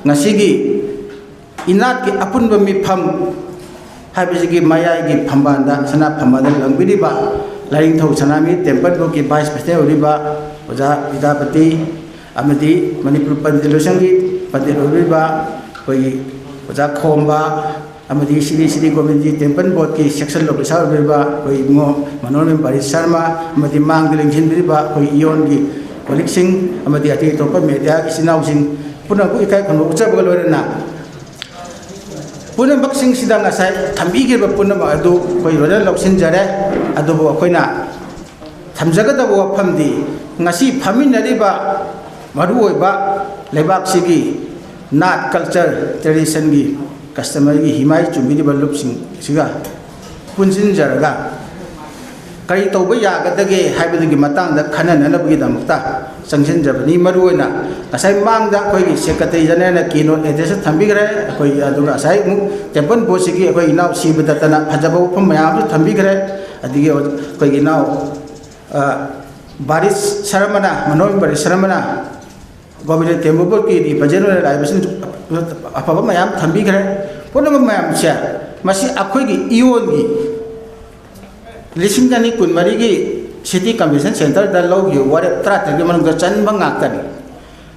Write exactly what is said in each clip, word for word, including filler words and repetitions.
ꯉꯁꯤꯒꯤ ꯏꯅꯥꯠꯀꯤ ꯑꯄꯨꯟꯕ ꯃꯤꯐꯝ ꯍꯥꯏꯕꯁꯤꯒꯤ ꯃꯌꯥꯏꯒꯤ ꯐꯝꯕꯥꯜꯗ, ꯁꯅꯥ ꯐꯝꯕꯥꯜꯗ ꯂꯪꯕꯤꯔꯤꯕ ꯂꯥꯏꯅꯤꯡꯊꯧ ꯁꯅꯥꯃꯍꯤ ꯇꯦꯝꯄꯜ ꯕꯣꯔꯗꯀꯤ ꯚꯥꯏꯁ ꯄ꯭ꯔꯦꯁꯤꯗꯦꯟ ꯑꯣꯏꯔꯤꯕ ꯑꯣꯖꯥ ꯕꯤꯗ꯭ꯌꯥꯄꯇꯤ, ꯑꯃꯗꯤ ꯃꯅꯤꯄꯨꯔ ꯄꯟꯗꯤꯠ ꯂꯣꯏꯁꯪꯒꯤ ꯄꯟꯗꯤꯠ ꯑꯣꯏꯕꯤꯔꯤꯕ ꯑꯩꯈꯣꯏꯒꯤ ꯑꯣꯖꯥ ꯈꯣꯝꯕ, ꯑꯃꯗꯤ ꯁꯤꯔꯤ ꯁꯤꯔꯤ ꯒꯣꯕꯤꯟꯗꯖꯤ ꯇꯦꯝꯄꯜ ꯕꯣꯔꯗꯀꯤ ꯁꯦꯛꯁꯟ ꯑꯣꯐꯤꯁꯥꯔ ꯑꯣꯏꯕꯤꯔꯤꯕ ꯑꯩꯈꯣꯏ ꯏꯕꯨꯡꯉꯣ ꯃꯅꯣꯔꯃ ꯄꯥꯔꯤ ꯁꯔꯃ, ꯑꯃꯗꯤ ꯃꯥꯡꯗ ꯂꯦꯡꯁꯤꯟꯕꯤꯔꯤꯕ ꯑꯩꯈꯣꯏ ꯏꯌꯣꯟꯒꯤ ꯀꯣꯂꯤꯛꯁꯤꯡ, ꯑꯃꯗꯤ ꯑꯇꯩ ꯑꯇꯣꯞꯄ ꯃꯦꯗꯤꯌꯥꯒꯤ ꯏꯆꯤꯟ ꯏꯅꯥꯎꯁꯤꯡ ꯄꯨꯝꯅꯃꯛꯄꯨ ꯏꯀꯥꯏ ꯈꯨꯝꯅꯕ ꯎꯠꯆꯕꯒ ꯂꯣꯏꯅꯅ, ꯄꯨꯝꯅꯃꯛꯁꯤꯡꯁꯤꯗ ꯉꯁꯥꯏ ꯊꯝꯕꯤꯈꯤꯕ ꯄꯨꯝꯅꯃꯛ ꯑꯗꯨ ꯑꯩꯈꯣꯏ ꯂꯣꯏꯅ ꯂꯧꯁꯤꯟꯖꯔꯦ꯫ ꯑꯗꯨꯕꯨ ꯑꯩꯈꯣꯏꯅ ꯊꯝꯖꯒꯗꯕ ꯋꯥꯐꯝꯗꯤ, ꯉꯁꯤ ꯐꯝꯃꯤꯟꯅꯔꯤꯕ ꯃꯔꯨꯑꯣꯏꯕ ꯂꯩꯕꯥꯛꯁꯤꯒꯤ ꯅꯥꯠ, ꯀꯜꯆꯔ, ꯇ꯭ꯔꯦꯗꯤꯁꯟꯒꯤ, ꯀꯁꯇꯃꯔꯒꯤ ꯍꯤꯃꯥꯏ ꯆꯨꯝꯕꯤꯔꯤꯕ ꯂꯨꯞꯁꯤꯡꯁꯤꯒ ꯄꯨꯟꯁꯤꯟꯖꯔꯒ ꯀꯔꯤ ꯇꯧꯕ ꯌꯥꯒꯗꯒꯦ ꯍꯥꯏꯕꯗꯨꯒꯤ ꯃꯇꯥꯡꯗ ꯈꯟꯅꯅꯅꯕꯒꯤꯗꯃꯛꯇ ꯆꯪꯁꯤꯟꯖꯕꯅꯤ꯫ ꯃꯔꯨꯑꯣꯏꯅ ꯉꯁꯥꯏ ꯃꯃꯥꯡꯗ ꯑꯩꯈꯣꯏꯒꯤ ꯁꯦꯀ꯭ꯔꯦꯇꯔꯤ ꯖꯦꯅꯔꯦꯜꯅ ꯀꯤꯅꯣꯠ ꯑꯦꯗ꯭ꯔꯦꯁꯇ ꯊꯝꯕꯤꯈ꯭ꯔꯦ꯫ ꯑꯩꯈꯣꯏ ꯑꯗꯨꯒ ꯉꯁꯥꯏ ꯑꯃꯨꯛ ꯇꯦꯝꯄꯜ ꯕꯣꯔꯗꯁꯤꯒꯤ ꯑꯩꯈꯣꯏ ꯏꯅꯥꯎ ꯁꯤꯕ ꯗꯠꯇꯅ ꯐꯖꯕ ꯋꯥꯐꯝ ꯃꯌꯥꯝ ꯑꯃꯁꯨ ꯊꯝꯕꯤꯈ꯭ꯔꯦ꯫ ꯑꯗꯒꯤ ꯑꯩꯈꯣꯏꯒꯤ ꯏꯅꯥꯎ, ꯑ, ꯕꯥꯔꯤꯁ ꯁꯔꯃꯅ, ꯃꯅꯣꯍꯔ ꯕꯥꯔꯤꯁ ꯁꯔꯃꯅ ꯒꯣꯕꯤꯟꯗ ꯇꯦꯝꯄꯜ ꯕꯣꯔꯗꯀꯤ ꯔꯤꯄ꯭ꯔꯖꯦꯟ ꯑꯣꯏꯅ ꯂꯥꯛꯏꯕꯁꯤꯡꯁꯨ ꯑꯐꯕ ꯃꯌꯥꯝ ꯊꯝꯕꯤꯈ꯭ꯔꯦ꯫ ꯄꯨꯝꯅꯃꯛ ꯃꯌꯥꯝꯁꯦ ꯃꯁꯤ ꯑꯩꯈꯣꯏꯒꯤ ꯏꯌꯣꯟꯒꯤ ꯂꯤꯁꯤꯡ ꯑꯅꯤ ꯀꯨꯟꯃꯔꯤꯒꯤ ꯁꯤꯇꯤ ꯀꯟꯚꯦꯟꯁꯟ ꯁꯦꯟꯇꯔꯗ ꯂꯧꯈꯤꯕ ꯋꯥꯔꯦꯞ ꯇꯔꯥꯇꯔꯦꯠꯀꯤ ꯃꯅꯨꯡꯗ ꯆꯟꯕ ꯉꯥꯛꯇꯅꯤ꯫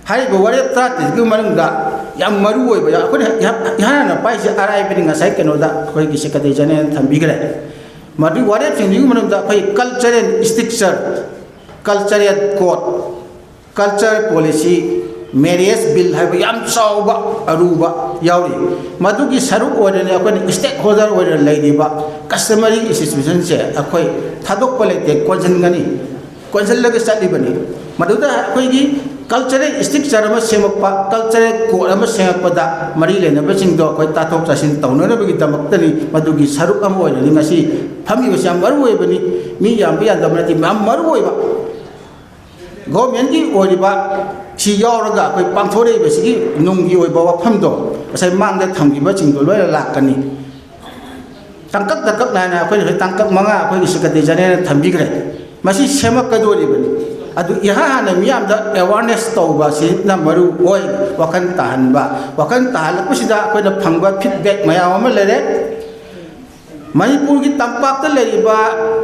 ꯍꯥꯏꯔꯤꯕ ꯋꯥꯔꯦꯞ ꯇꯔꯥꯇꯔꯦꯠꯀꯤ ꯃꯅꯨꯡꯗ ꯌꯥꯝ ꯃꯔꯨ ꯑꯣꯏꯕ, ꯑꯩꯈꯣꯏꯅ ꯏꯍꯥꯟ ꯍꯥꯟꯅ ꯄꯥꯏꯁꯦ ꯑꯔꯥꯏꯕꯅꯤ, ꯉꯁꯥꯏ ꯀꯩꯅꯣꯗ ꯑꯩꯈꯣꯏꯒꯤ ꯁꯦꯀ꯭ꯔꯦꯇꯔꯤ ꯖꯦꯅꯔꯦꯜꯅ ꯊꯝꯕꯤꯈ꯭ꯔꯦ꯫ ꯃꯗꯨꯒꯤ ꯋꯥꯔꯦꯞꯁꯤꯡꯗꯨꯒꯤ ꯃꯅꯨꯡꯗ ꯑꯩꯈꯣꯏ cultural structure, cultural code, culture policy, marriage bill ꯍꯥꯏꯕ ꯌꯥꯝ ꯆꯥꯎꯕ ꯑꯔꯨꯕ ꯌꯥꯎꯔꯤ꯫ ꯃꯗꯨꯒꯤ ꯁꯔꯨꯛ ꯑꯣꯏꯅꯅꯤ ꯑꯩꯈꯣꯏꯅ ꯁ꯭ꯇꯦꯛ ꯍꯣꯜꯗꯔ ꯑꯣꯏꯅ ꯂꯩꯔꯤꯕ ꯀꯁꯇꯃꯔꯤ ꯏꯟꯁꯇꯤꯇ꯭ꯌꯨꯁꯟꯁꯦ ꯑꯩꯈꯣꯏ ꯊꯥꯗꯣꯛꯄ ꯂꯩꯇꯦ, ꯀꯣꯟꯁꯤꯟꯒꯅꯤ, ꯀꯣꯟꯁꯤꯜꯂꯒ ꯆꯠꯂꯤꯕꯅꯤ꯫ ꯃꯗꯨꯗ ꯑꯩꯈꯣꯏꯒꯤ ꯀꯜꯆꯔꯦꯜ ꯏꯁꯇ꯭ꯔꯛꯆꯔ ꯑꯃ ꯁꯦꯝꯃꯛꯄ, ꯀꯜꯆꯔꯦꯜ ꯀꯣꯗ ꯑꯃ ꯁꯦꯝꯃꯛꯄꯗ ꯃꯔꯤ ꯂꯩꯅꯕꯁꯤꯡꯗꯣ ꯑꯩꯈꯣꯏ ꯇꯥꯊꯣꯛ ꯇꯥꯁꯤꯟ ꯇꯧꯅꯅꯕꯒꯤꯗꯃꯛꯇꯅꯤ꯫ ꯃꯗꯨꯒꯤ ꯁꯔꯨꯛ ꯑꯃ ꯑꯣꯏꯅꯅꯤ ꯉꯁꯤ ꯐꯝꯃꯤꯕꯁꯤ꯫ ꯌꯥꯝ ꯃꯔꯨ ꯑꯣꯏꯕꯅꯤ, ꯃꯤ ꯌꯥꯝꯕ ꯌꯥꯝꯗꯕ ꯅꯠꯇꯦ, ꯌꯥꯝ ꯃꯔꯨ ꯑꯣꯏꯕ꯫ ꯒꯣꯔꯃꯦꯟꯒꯤ ꯑꯣꯏꯔꯤꯕ ꯁꯤ ꯌꯥꯎꯔꯒ ꯑꯩꯈꯣꯏ ꯄꯥꯡꯊꯣꯔꯛꯏꯕꯁꯤꯒꯤ ꯅꯨꯡꯒꯤ ꯑꯣꯏꯕ ꯋꯥꯐꯝꯗꯣ ꯉꯁꯥꯏ ꯃꯥꯡꯗ ꯊꯝꯈꯤꯕꯁꯤꯡꯗꯣ ꯂꯣꯏꯅ ꯂꯥꯛꯀꯅꯤ꯫ ꯇꯥꯡꯀꯛ ꯇꯥꯡꯀꯛ ꯅꯥꯏꯅ ꯑꯩꯈꯣꯏꯅ ꯍꯧꯖꯤꯛ ꯇꯥꯡꯀꯛ ꯃꯉꯥ ꯑꯩꯈꯣꯏꯒꯤ ꯁꯦꯀ꯭ꯔꯦꯇꯔꯤ ꯖꯦꯅꯔꯦꯜꯅ ꯊꯝꯕꯤꯈ꯭ꯔꯦ꯫ ꯃꯁꯤ ꯁꯦꯝꯃꯛꯀꯗꯣꯔꯤꯕꯅꯤ꯫ ꯑꯗꯨ ꯏꯍꯥꯟ ꯍꯥꯟꯅ ꯃꯤꯌꯥꯝꯗ ꯑꯦꯋꯥꯔꯅꯦꯁ ꯇꯧꯕ ꯑꯁꯤꯅ ꯃꯔꯨ ꯑꯣꯏ꯫ ꯋꯥꯈꯜ ꯇꯥꯍꯟꯕ, ꯋꯥꯈꯜ ꯇꯥꯍꯜꯂꯛꯄꯁꯤꯗ ꯑꯩꯈꯣꯏꯅ ꯐꯪꯕ ꯐꯤꯗꯕꯦꯛ ꯃꯌꯥꯝ ꯑꯃ ꯂꯩꯔꯦ꯫ ꯃꯅꯤꯄꯨꯔꯒꯤ ꯇꯝꯄꯥꯛꯇ ꯂꯩꯔꯤꯕ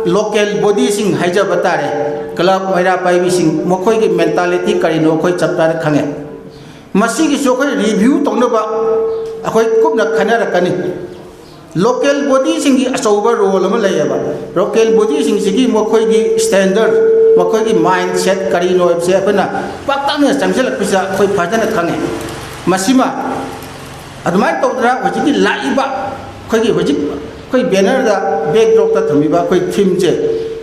ꯂꯣꯀꯦꯜ ꯕꯣꯗꯤꯁꯤꯡ ꯍꯥꯏꯖꯕ ꯇꯥꯔꯦ, ꯀ꯭ꯂꯕ, ꯃꯩꯔꯥ ꯄꯥꯏꯕꯤꯁꯤꯡ, ꯃꯈꯣꯏꯒꯤ ꯃꯦꯟꯇꯥꯂꯤꯇꯤ ꯀꯔꯤꯅꯣ ꯑꯩꯈꯣꯏ ꯆꯞ ꯆꯥꯅ ꯈꯪꯉꯦ꯫ ꯃꯁꯤꯒꯤꯁꯨ ꯑꯩꯈꯣꯏ ꯔꯤꯚ꯭ꯌꯨ ꯇꯧꯅꯕ ꯑꯩꯈꯣꯏ ꯀꯨꯞꯅ ꯈꯟꯅꯔꯛꯀꯅꯤ꯫ ꯂꯣꯀꯦꯜ ꯕꯣꯗꯤꯁꯤꯡꯒꯤ ꯑꯆꯧꯕ ꯔꯣꯜ ꯑꯃ ꯂꯩꯌꯦꯕ꯫ ꯂꯣꯀꯦꯜ ꯕꯣꯗꯤꯁꯤꯡꯁꯤꯒꯤ ꯃꯈꯣꯏꯒꯤ ꯁ꯭ꯇꯦꯟꯗꯔꯗ, ꯃꯈꯣꯏꯒꯤ ꯃꯥꯏꯟ ꯁꯦꯠ ꯀꯔꯤꯅꯣ ꯍꯥꯏꯕꯁꯦ ꯑꯩꯈꯣꯏꯅ ꯄꯥꯛꯇꯛꯅ ꯆꯪꯁꯤꯜꯂꯛꯄꯁꯤꯗ ꯑꯩꯈꯣꯏ ꯐꯖꯅ ꯈꯪꯉꯦ꯫ ꯃꯁꯤꯃ ꯑꯗꯨꯃꯥꯏꯅ ꯇꯧꯗꯅ ꯍꯧꯖꯤꯛꯀꯤ ꯂꯥꯛꯏꯕ ꯑꯩꯈꯣꯏꯒꯤ ꯍꯧꯖꯤꯛ ꯑꯩꯈꯣꯏ ꯕꯦꯅꯔꯗ, ꯕꯦꯛꯗ꯭ꯔꯣꯞꯇ ꯊꯝꯃꯤꯕ ꯑꯩꯈꯣꯏ ꯊꯤꯝꯁꯦ,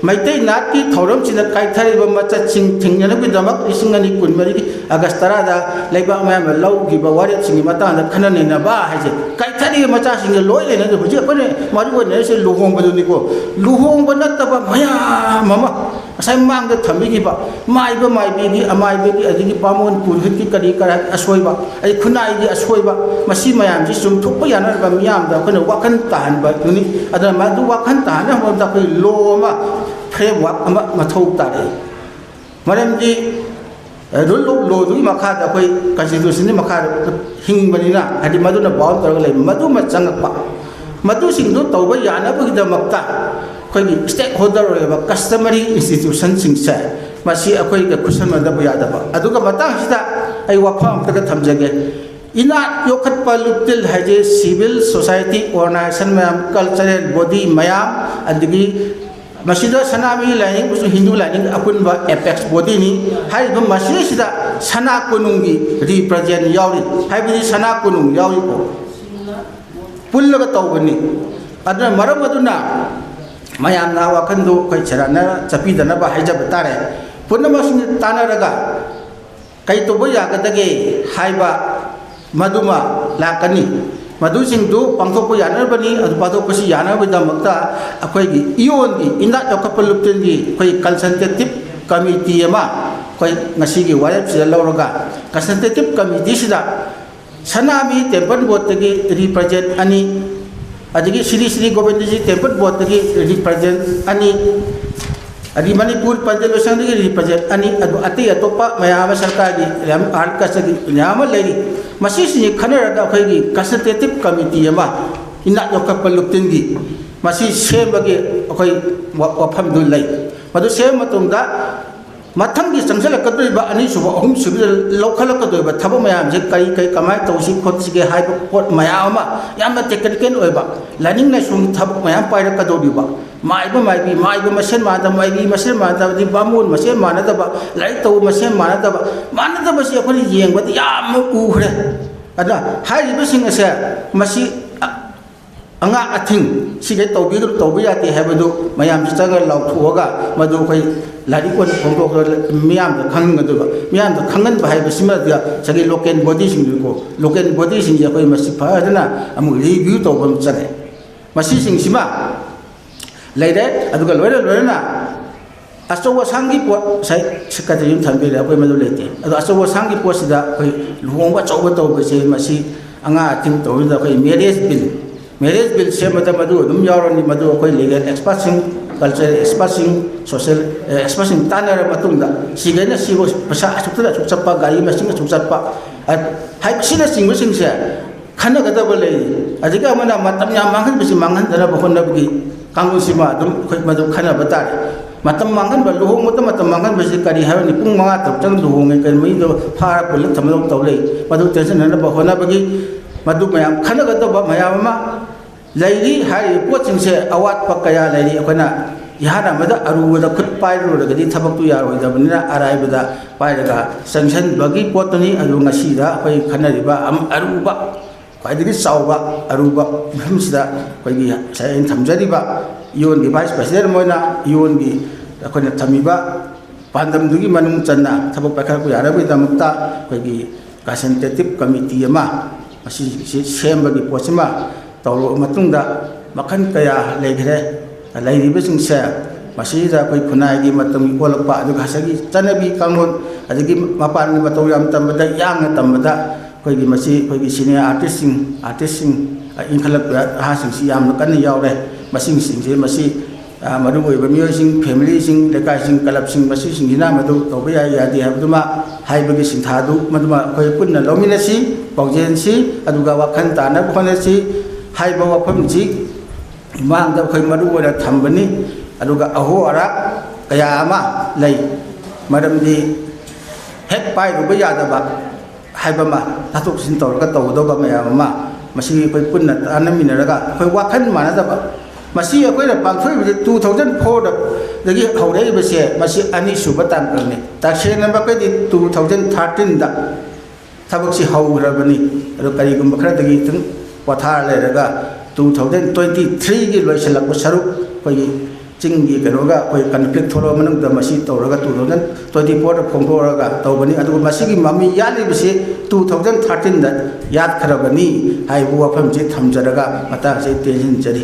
ꯃꯩꯇꯩ ꯅꯥꯠꯀꯤ ꯊꯧꯔꯝꯁꯤꯡꯗ ꯀꯥꯏꯊꯔꯤꯕ ꯃꯆꯠꯁꯤꯡ ꯊꯦꯡꯅꯅꯕꯒꯤꯗꯃꯛ ꯂꯤꯁꯤꯡ ꯑꯅꯤ ꯀꯨꯟꯃꯔꯤꯒꯤ ꯑꯥꯒꯁ ꯇꯔꯥꯗ ꯂꯩꯕꯥꯛ ꯃꯌꯥꯝꯅ ꯂꯧꯈꯤꯕ ꯋꯥꯔꯦꯞꯁꯤꯡꯒꯤ ꯃꯇꯥꯡꯗ ꯈꯟꯅ ꯅꯩꯅꯕ ꯍꯥꯏꯁꯦ, ꯀꯥꯏꯊꯔꯤꯕ ꯃꯆꯥꯁꯤꯡꯁꯦ ꯂꯣꯏ ꯂꯩꯅꯗꯦ꯫ ꯍꯧꯖꯤꯛ ꯑꯩꯈꯣꯏꯅ ꯃꯔꯨ ꯑꯣꯏꯅꯔꯤꯁꯦ ꯂꯨꯍꯣꯡꯕꯗꯨꯅꯤꯀꯣ꯫ ꯂꯨꯍꯣꯡꯕ ꯅꯠꯇꯕ ꯃꯌꯥꯝ ꯑꯃ, ꯉꯁꯥꯏ ꯃꯥꯡꯗ ꯊꯝꯕꯤꯈꯤꯕ ꯃꯥꯏꯕ ꯃꯥꯏꯕꯤꯒꯤ, ꯑꯃꯥꯏꯕꯒꯤ, ꯑꯗꯒꯤ ꯕꯥꯃꯣꯟ ꯄꯨꯔꯣꯍꯤꯠꯀꯤ ꯀꯔꯤ ꯀꯔꯥꯒꯤ ꯑꯁꯣꯏꯕ, ꯑꯗꯩ ꯈꯨꯟꯅꯥꯏꯒꯤ ꯑꯁꯣꯏꯕ, ꯃꯁꯤ ꯃꯌꯥꯝꯁꯤ ꯆꯨꯝꯊꯣꯛꯄ ꯌꯥꯅꯅꯕ ꯃꯤꯌꯥꯝꯗ ꯑꯩꯈꯣꯏꯅ ꯋꯥꯈꯜ ꯇꯥꯍꯟꯕꯗꯨꯅꯤ꯫ ꯑꯗꯨꯅ ꯃꯗꯨ ꯋꯥꯈꯜ ꯇꯥꯍꯟꯅꯕ ꯍꯣꯠꯅꯕꯗ ꯑꯩꯈꯣꯏ ꯂꯣ ꯑꯃ, ꯐ꯭ꯔꯦꯝꯋꯥꯔꯛ ꯑꯃ ꯃꯊꯧ ꯇꯥꯔꯛꯏ꯫ ꯃꯔꯝꯗꯤ, ꯑ, ꯔꯨꯜ ꯑꯣꯐ ꯂꯣꯗꯨꯒꯤ ꯃꯈꯥꯗ, ꯑꯩꯈꯣꯏ ꯀꯟꯁꯇꯤꯇ꯭ꯌꯨꯁꯟꯒꯤ ꯃꯈꯥꯗ ꯍꯤꯡꯕꯅꯤꯅ, ꯍꯥꯏꯗꯤ ꯃꯗꯨꯅ ꯕꯥꯎꯟ ꯇꯧꯔꯒ ꯂꯩꯕ, ꯃꯗꯨꯃ ꯆꯪꯉꯛꯄ꯫ ꯃꯗꯨꯁꯤꯡꯗꯨ ꯇꯧꯕ ꯌꯥꯅꯕꯒꯤꯗꯃꯛꯇ ꯑꯩꯈꯣꯏꯒꯤ ꯁ꯭ꯇꯦꯛ ꯍꯣꯜꯗꯔ ꯑꯣꯏꯔꯤꯕ ꯀꯁꯇꯃꯔꯤ ꯏꯟꯁꯇꯤꯇ꯭ꯌꯨꯁꯟꯁꯤꯡꯁꯦ, ꯃꯁꯤ ꯑꯩꯈꯣꯏꯒ ꯈꯨꯠꯁꯝꯅꯗꯕ ꯌꯥꯗꯕ꯫ ꯑꯗꯨꯒ ꯃꯇꯥꯡꯁꯤꯗ ꯑꯩ ꯋꯥꯐꯝ ꯑꯃꯈꯛꯇ ꯊꯝꯖꯒꯦ꯫ ꯏꯅꯥꯠ ꯌꯣꯛꯈꯠꯄ ꯂꯨꯞꯇꯤꯜ ꯍꯥꯏꯁꯦ ꯁꯤꯚꯤꯜ ꯁꯣꯁꯥꯏꯇꯤ ꯑꯣꯔꯒꯅꯥꯏꯖꯦꯁꯟ ꯃꯌꯥꯝ, ꯀꯜꯆꯔꯦꯜ ꯕꯣꯗꯤ ꯃꯌꯥꯝ, ꯑꯗꯒꯤ ꯃꯁꯤꯗ ꯁꯅꯥꯃꯍꯤ ꯂꯥꯏꯅꯤꯡ ꯑꯃꯁꯨꯡ ꯍꯤꯟꯗꯨ ꯂꯥꯏꯅꯤꯡ ꯑꯄꯨꯟꯕ ꯑꯦꯄꯦꯛꯁ ꯕꯣꯗꯤꯅꯤ꯫ ꯍꯥꯏꯔꯤꯕ ꯃꯁꯤꯁꯤꯗ ꯁꯅꯥ ꯀꯣꯅꯨꯡꯒꯤ ꯔꯤꯄ꯭ꯔꯖꯦꯟ ꯌꯥꯎꯔꯤ, ꯍꯥꯏꯕꯗꯤ ꯁꯅꯥ ꯀꯣꯅꯨꯡ ꯌꯥꯎꯔꯤꯀꯣ, ꯄꯨꯜꯂꯒ ꯇꯧꯕꯅꯤ꯫ ꯑꯗꯨꯅ ꯃꯔꯝ ꯑꯗꯨꯅ ꯃꯌꯥꯝꯅ ꯋꯥꯈꯜꯗꯨ ꯑꯩꯈꯣꯏ ꯁꯦꯔꯥꯟꯅ ꯆꯠꯄꯤꯗꯅꯕ ꯍꯥꯏꯖꯕ ꯇꯥꯔꯦ꯫ ꯄꯨꯝꯅꯃꯛꯁꯤꯡ ꯇꯥꯟꯅꯔꯒ ꯀꯩ ꯇꯧꯕ ꯌꯥꯒꯗꯒꯦ ꯍꯥꯏꯕ ꯃꯗꯨꯃ ꯂꯥꯛꯀꯅꯤ꯫ ꯃꯗꯨꯁꯤꯡꯗꯨ ꯄꯥꯡꯊꯣꯛꯄ ꯌꯥꯅꯅꯕꯅꯤ꯫ ꯑꯗꯨ ꯄꯥꯡꯊꯣꯛꯄꯁꯤ ꯌꯥꯅꯕꯒꯤꯗꯃꯛꯇ ꯑꯩꯈꯣꯏꯒꯤ ꯏꯌꯣꯟꯒꯤ ꯏꯅꯥꯠ ꯌꯣꯛꯈꯠꯄ ꯂꯨꯞꯇꯤꯟꯒꯤ ꯑꯩꯈꯣꯏ ꯀꯟꯁꯜꯇꯦꯇꯤꯞ ꯀꯃꯤꯇꯤ ꯑꯃ ꯑꯩꯈꯣꯏ ꯉꯁꯤꯒꯤ ꯋꯥꯔꯦꯞꯁꯤꯗ ꯂꯧꯔꯒ, ꯀꯟꯁꯜꯇꯦꯇꯤꯞ ꯀꯃꯤꯇꯤꯁꯤꯗ ꯁꯅꯥꯃꯍꯤ ꯇꯦꯝꯄꯜ ꯕꯣꯔꯗꯇꯒꯤ ꯔꯤꯄ꯭ꯔꯖꯦꯟ ꯑꯅꯤ, ꯑꯗꯒꯤ ꯁ꯭ꯔꯤ ꯁ꯭ꯔꯤ ꯒꯣꯕꯤꯟꯗꯖꯤ ꯇꯦꯝꯄꯜ ꯕꯣꯔꯗꯇꯒꯤ ꯔꯤꯄ꯭ꯔꯖꯦꯟ ꯑꯅꯤ, ꯑꯗꯒꯤ ꯃꯅꯤꯄꯨꯔ ꯄꯟꯆꯥꯌꯠ ꯂꯣꯏꯁꯪꯗꯒꯤ ꯔꯤꯄ꯭ꯔꯖꯦꯟ ꯑꯅꯤ, ꯑꯗꯨ ꯑꯇꯩ ꯑꯇꯣꯞꯄ ꯃꯌꯥꯝ ꯑꯃ ꯁꯔꯀꯥꯔꯒꯤ ꯌꯥꯝ ꯑꯥꯔꯠ ꯀꯁꯇꯗꯤ ꯃꯌꯥꯝ ꯑꯃ ꯂꯩꯔꯤ꯫ ꯃꯁꯤꯁꯤꯡꯁꯤ ꯈꯟꯅꯔꯒ ꯑꯩꯈꯣꯏꯒꯤ ꯀꯟꯁꯜꯇꯦꯇꯤꯞ ꯀꯃꯤꯇꯤ ꯑꯃ ꯏꯅꯥꯠ ꯌꯣꯛꯈꯠꯄ ꯂꯨꯞꯇꯤꯟꯒꯤ ꯃꯁꯤ ꯁꯦꯝꯕꯒꯤ ꯑꯩꯈꯣꯏ ꯋꯥ-, ꯋꯥꯐꯝꯗꯨ ꯂꯩ꯫ ꯃꯗꯨ ꯁꯦꯝꯕ ꯃꯇꯨꯡꯗ ꯃꯊꯪꯒꯤ ꯆꯪꯁꯤꯜꯂꯛꯀꯗꯧꯔꯤꯕ ꯑꯅꯤꯁꯨꯕ, ꯑꯍꯨꯝꯁꯨꯕꯗ ꯂꯧꯈꯠꯂꯛꯀꯗꯧꯔꯤꯕ ꯊꯕꯛ ꯃꯌꯥꯝꯁꯦ ꯀꯔꯤ ꯀꯔꯤ ꯀꯃꯥꯏꯅ ꯇꯧꯁꯤ ꯈꯣꯠꯁꯤꯒꯦ ꯍꯥꯏꯕ ꯄꯣꯠ ꯃꯌꯥꯝ ꯑꯃ, ꯌꯥꯝꯅ ꯇꯦꯛꯅꯤꯀꯦꯜ ꯑꯣꯏꯕ ꯂꯥꯏꯅꯤꯡ ꯂꯥꯏꯁꯣꯟꯒꯤ ꯊꯕꯛ ꯃꯌꯥꯝ ꯄꯥꯏꯔꯛꯀꯗꯧꯔꯤꯕ, ꯃꯥꯏꯕ ꯃꯥꯏꯕꯤ, ꯃꯥꯏꯕ ꯃꯁꯦꯟ ꯃꯥꯟꯅꯗꯕ, ꯃꯥꯏꯕꯤ ꯃꯁꯦꯟ ꯃꯥꯟꯅꯗꯕ, ꯑꯗꯩ ꯕꯥꯃꯣꯟ ꯃꯁꯦꯟ ꯃꯥꯟꯅꯗꯕ, ꯂꯥꯏꯔꯤꯛ ꯇꯧꯕ ꯃꯁꯦꯟ ꯃꯥꯟꯅꯗꯕ, ꯃꯥꯟꯅꯗꯕꯁꯤ ꯑꯩꯈꯣꯏꯅ ꯌꯦꯡꯕꯗ ꯌꯥꯝꯅ ꯎꯈ꯭ꯔꯦ꯫ ꯑꯗ ꯍꯥꯏꯔꯤꯕꯁꯤꯡ ꯑꯁꯦ ꯃꯁꯤ ꯑꯉꯥꯛ ꯑꯊꯤꯡ ꯁꯤꯈꯩ ꯇꯧꯕꯤꯒꯅꯨ, ꯇꯧꯕ ꯌꯥꯗꯦ ꯍꯥꯏꯕꯗꯨ ꯃꯌꯥꯝꯁꯤ ꯆꯪꯉꯒ ꯂꯥꯎꯊꯣꯛꯑꯒ ꯃꯗꯨ ꯑꯩꯈꯣꯏ ꯂꯥꯏꯔꯤꯛ ꯑꯣꯏꯅ ꯐꯣꯡꯗꯣꯛꯑꯒ ꯃꯤꯌꯥꯝꯗ ꯈꯪꯍꯟꯒꯗꯕ꯫ ꯃꯤꯌꯥꯝꯗ ꯈꯪꯍꯟꯕ ꯍꯥꯏꯕꯁꯤꯃꯗ ꯉꯁꯥꯏꯒꯤ ꯂꯣꯀꯦꯜ ꯕꯣꯗꯤꯁꯤꯡꯗꯨꯀꯣ, ꯂꯣꯀꯦꯜ ꯕꯣꯗꯤꯁꯤꯡꯁꯦ ꯑꯩꯈꯣꯏ ꯃꯁꯤ ꯐꯖꯅ ꯑꯃꯨꯛ ꯔꯤꯚ꯭ꯌꯨ ꯇꯧꯕ ꯑꯃ ꯆꯪꯉꯦ꯫ ꯃꯁꯤꯁꯤꯡꯁꯤꯃ ꯂꯩꯔꯦ꯫ ꯑꯗꯨꯒ ꯂꯣꯏꯅ ꯂꯣꯏꯅꯅ ꯑꯆꯧ ꯑꯁꯥꯡꯒꯤ ꯄꯣꯠ ꯉꯁꯥꯏ ꯁꯦꯀ꯭ꯔꯦꯇꯔꯤ ꯑꯃ ꯊꯝꯕꯤꯔꯦ, ꯑꯩꯈꯣꯏ ꯃꯗꯨ ꯂꯩꯇꯦ꯫ ꯑꯗꯣ ꯑꯆꯧ ꯑꯁꯥꯡꯒꯤ ꯄꯣꯠꯁꯤꯗ ꯑꯩꯈꯣꯏ ꯂꯨꯍꯣꯡꯕ ꯑꯆꯧꯕ ꯇꯧꯕꯁꯦ ꯃꯁꯤ ꯑꯉꯥꯡ ꯑꯊꯤꯡ ꯇꯧꯔꯤꯗ ꯑꯩꯈꯣꯏ ꯃꯦꯔꯦꯖ ꯕꯤꯜ, ꯃꯦꯔꯦꯖ ꯕꯤꯜ ꯁꯦꯝꯕꯗ ꯃꯗꯨ ꯑꯗꯨꯝ ꯌꯥꯎꯔꯅꯤ꯫ ꯃꯗꯨ ꯑꯩꯈꯣꯏ ꯂꯤꯒꯦꯜ ꯑꯦꯛꯁꯄꯔꯠꯁꯤꯡ, ꯀꯜꯆꯔꯦꯜ ꯑꯦꯛꯁꯄꯔꯠꯁꯤꯡ, ꯁꯣꯁꯤꯌꯦꯜ ꯑꯦꯛꯁꯄꯔꯠꯁꯤꯡ ꯇꯥꯟꯅꯔꯕ ꯃꯇꯨꯡꯗ ꯁꯤꯈꯩꯅ ꯁꯤꯕꯨ ꯄꯩꯁꯥ ꯑꯁꯨꯛꯇꯗ ꯑꯁꯨꯛ ꯆꯠꯄ, ꯒꯥꯔꯤ ꯃꯁꯤꯡ ꯑꯁꯨꯛ ꯆꯠꯄ, ꯑ, ꯍꯥꯏꯕꯁꯤꯅꯆꯤꯡꯕꯁꯤꯡꯁꯦ ꯈꯟꯅꯒꯗꯕ ꯂꯩꯔꯤ꯫ ꯑꯗꯒꯤ ꯑꯃꯅ ꯃꯇꯝ ꯌꯥꯝ ꯃꯥꯡꯍꯟꯕꯁꯤ ꯃꯥꯡꯍꯟꯗꯅꯕ ꯍꯣꯠꯅꯕꯒꯤ ꯀꯥꯡꯂꯣꯟꯁꯤꯃ ꯑꯗꯨꯝ ꯑꯩꯈꯣꯏ ꯃꯗꯨ ꯈꯟꯅꯕ ꯇꯥꯔꯦ꯫ ꯃꯇꯝ ꯃꯥꯡꯍꯟꯕ, ꯂꯨꯍꯣꯡꯕꯗ ꯃꯇꯝ ꯃꯥꯡꯍꯟꯕꯁꯤ ꯀꯔꯤ ꯍꯥꯏꯔꯨꯅꯤ? ꯄꯨꯡ ꯃꯉꯥ ꯇꯔꯨꯛꯇꯪ ꯂꯨꯍꯣꯡꯉꯦ, ꯀꯔꯤ ꯃꯩꯗꯣ ꯐꯥꯔ ꯄꯨꯜꯂ ꯊꯝꯕꯗꯧ ꯇꯧ ꯂꯩ꯫ ꯃꯗꯨ ꯇꯦꯟꯁꯤꯟꯅꯅꯕ ꯍꯣꯠꯅꯕꯒꯤ ꯃꯗꯨ ꯃꯌꯥꯝ ꯈꯟꯅꯒꯗꯕ ꯃꯌꯥꯝ ꯑꯃ ꯂꯩꯔꯤ꯫ ꯍꯥꯏꯔꯤꯕ ꯄꯣꯠꯁꯤꯡꯁꯦ ꯑꯋꯥꯠꯄ ꯀꯌꯥ ꯂꯩꯔꯤ꯫ ꯑꯩꯈꯣꯏꯅ ꯏꯍꯥꯟ ꯑꯃꯗ ꯑꯔꯨꯕꯗ ꯈꯨꯠ ꯄꯥꯏꯔꯨꯔꯒꯗꯤ ꯊꯕꯛꯇꯨ ꯌꯥꯔꯣꯏꯗꯕꯅꯤꯅ ꯑꯔꯥꯏꯕꯗ ꯄꯥꯏꯔꯒ ꯆꯪꯁꯤꯟꯕꯒꯤ ꯄꯣꯠꯇꯨꯅꯤ꯫ ꯑꯗꯨ ꯉꯁꯤꯗ ꯑꯩꯈꯣꯏ ꯈꯟꯅꯔꯤꯕ ꯑꯃ ꯑꯔꯨꯕ, ꯈ꯭ꯋꯥꯏꯗꯒꯤ ꯆꯥꯎꯕ ꯑꯔꯨꯕ ꯃꯐꯝꯁꯤꯗ ꯑꯩꯈꯣꯏꯒꯤ ꯉꯁꯥꯏ ꯑꯩꯅ ꯊꯝꯖꯔꯤꯕ ꯏꯌꯣꯟꯒꯤ ꯚꯥꯏꯁ ꯄ꯭ꯔꯁꯤꯗꯦꯟ ꯑꯃ ꯑꯣꯏꯅ ꯏꯌꯣꯟꯒꯤ ꯑꯩꯈꯣꯏꯅ ꯊꯝꯃꯤꯕ ꯄꯥꯟꯗꯝꯗꯨꯒꯤ ꯃꯅꯨꯡ ꯆꯟꯅ ꯊꯕꯛ ꯄꯥꯏꯈꯠꯂꯛꯄ ꯌꯥꯅꯕꯒꯤꯗꯃꯛꯇ ꯑꯩꯈꯣꯏꯒꯤ ꯀꯟꯁꯜꯇꯦꯇꯤꯞ ꯀꯃꯤꯇꯤ ꯑꯃ ꯃꯁꯤꯁꯤ ꯁꯦꯝꯕꯒꯤ ꯄꯣꯠꯁꯤꯃ ꯇꯧꯔꯕ ꯃꯇꯨꯡꯗ ꯃꯈꯜ ꯀꯌꯥ ꯂꯩꯈ꯭ꯔꯦ꯫ ꯂꯩꯔꯤꯕꯁꯤꯡꯁꯦ ꯃꯁꯤꯗ ꯑꯩꯈꯣꯏ ꯈꯨꯟꯅꯥꯏꯒꯤ ꯃꯇꯝꯒꯤ ꯑꯣꯜꯂꯛꯄ, ꯑꯗꯨꯒ ꯉꯁꯥꯏꯒꯤ ꯆꯠꯅꯕꯤ ꯀꯥꯡꯂꯣꯟ, ꯑꯗꯒꯤ ꯃꯄꯥꯟꯒꯤ ꯃꯇꯧ ꯌꯥꯝ ꯇꯝꯕꯗ, ꯌꯥꯡꯅ ꯇꯝꯕꯗ ꯑꯩꯈꯣꯏꯒꯤ ꯃꯁꯤ ꯑꯩꯈꯣꯏꯒꯤ ꯁꯤꯅꯤꯌꯔ ꯑꯥꯔꯇꯤꯁꯁꯤꯡ, ꯑꯥꯔꯇꯤꯁꯁꯤꯡ, ꯏꯟꯈꯠꯂꯛꯄ ꯅꯍꯥꯁꯤꯡꯁꯤ ꯌꯥꯝꯅ ꯀꯟꯅ ꯌꯥꯎꯔꯦ꯫ ꯃꯁꯤꯁꯤꯡꯁꯦ ꯃꯁꯤ ꯃꯔꯨꯑꯣꯏꯕ ꯃꯤꯑꯣꯏꯁꯤꯡ, ꯐꯦꯃꯤꯂꯤꯁꯤꯡ, ꯂꯩꯀꯥꯏꯁꯤꯡ, ꯀ꯭ꯂꯕꯁꯤꯡ, ꯃꯁꯤꯁꯤꯡꯁꯤꯅ ꯃꯗꯨ ꯇꯧꯕ ꯌꯥꯏ ꯌꯥꯗꯦ ꯍꯥꯏꯕꯗꯨꯃ ꯍꯥꯏꯕꯒꯤ ꯁꯤꯟꯊꯥꯗꯨ ꯃꯗꯨꯃ ꯑꯩꯈꯣꯏ ꯄꯨꯟꯅ ꯂꯧꯃꯤꯟꯅꯁꯤ, ꯄꯥꯎꯖꯦꯜꯁꯤ, ꯑꯗꯨꯒ ꯋꯥꯈꯜ ꯇꯥꯅꯕ ꯍꯣꯠꯅꯁꯤ ꯍꯥꯏꯕ ꯋꯥꯐꯝꯁꯤ ꯃꯥꯡꯗ ꯑꯩꯈꯣꯏ ꯃꯔꯨ ꯑꯣꯏꯅ ꯊꯝꯕꯅꯤ꯫ ꯑꯗꯨꯒ ꯑꯍꯣ ꯑꯔꯥꯛ ꯀꯌꯥ ꯑꯃ ꯂꯩ, ꯃꯔꯝꯗꯤ ꯍꯦꯛ ꯄꯥꯏꯔꯨꯕ ꯌꯥꯗꯕ ꯍꯥꯏꯕ ꯑꯃ, ꯇꯥꯊꯣꯛ ꯇꯥꯁꯤꯟ ꯇꯧꯔꯒ ꯇꯧꯒꯗꯧꯕ ꯃꯌꯥꯝ ꯑꯃ, ꯃꯁꯤ ꯑꯩꯈꯣꯏ ꯄꯨꯟꯅ ꯇꯥꯟꯅꯃꯤꯟꯅꯔꯒ ꯑꯩꯈꯣꯏ ꯋꯥꯈꯜ ꯃꯥꯟꯅꯗꯕ, ꯃꯁꯤ ꯑꯩꯈꯣꯏꯅ ꯄꯥꯡꯊꯣꯛꯏꯕꯁꯦ two thousand fourꯗꯒꯤ ꯍꯧꯔꯛꯏꯕꯁꯦ, ꯃꯁꯤ ꯑꯅꯤꯁꯨꯕ ꯇꯥꯡꯀꯛꯅꯤ꯫ ꯇꯁꯦꯡꯅꯃꯛꯀꯤꯗꯤ two thousand thirteenꯗ ꯊꯕꯛꯁꯤ ꯍꯧꯈ꯭ꯔꯕꯅꯤ꯫ ꯑꯗꯣ ꯀꯔꯤꯒꯨꯝꯕ ꯈꯔꯗꯒꯤ ꯑꯗꯨꯝ ꯄꯣꯊꯥꯔ ꯂꯩꯔꯒ two thousand twenty threeꯒꯤ ꯂꯣꯏꯁꯤꯜꯂꯛꯄ ꯁꯔꯨꯛ ꯑꯩꯈꯣꯏꯒꯤ ꯆꯤꯡꯒꯤ ꯀꯩꯅꯣꯒ ꯑꯩꯈꯣꯏ ꯀꯟꯐ꯭ꯂꯤꯛ ꯊꯣꯛꯂꯛꯑ ꯃꯅꯨꯡꯗ ꯃꯁꯤ ꯇꯧꯔꯒ two thousand twenty fourꯗ ꯐꯣꯡꯗꯣꯛꯑꯒ ꯇꯧꯕꯅꯤ꯫ ꯑꯗꯨꯒ ꯃꯁꯤꯒꯤ ꯃꯃꯤ ꯌꯥꯜꯂꯤꯕꯁꯤ two thousand thirteenꯗ ꯌꯥꯠꯈ꯭ꯔꯕꯅꯤ ꯍꯥꯏꯕ ꯋꯥꯐꯝꯁꯤ ꯊꯝꯖꯔꯒ ꯃꯇꯥꯡꯁꯤ ꯇꯦꯟꯁꯤꯟꯖꯔꯤ꯫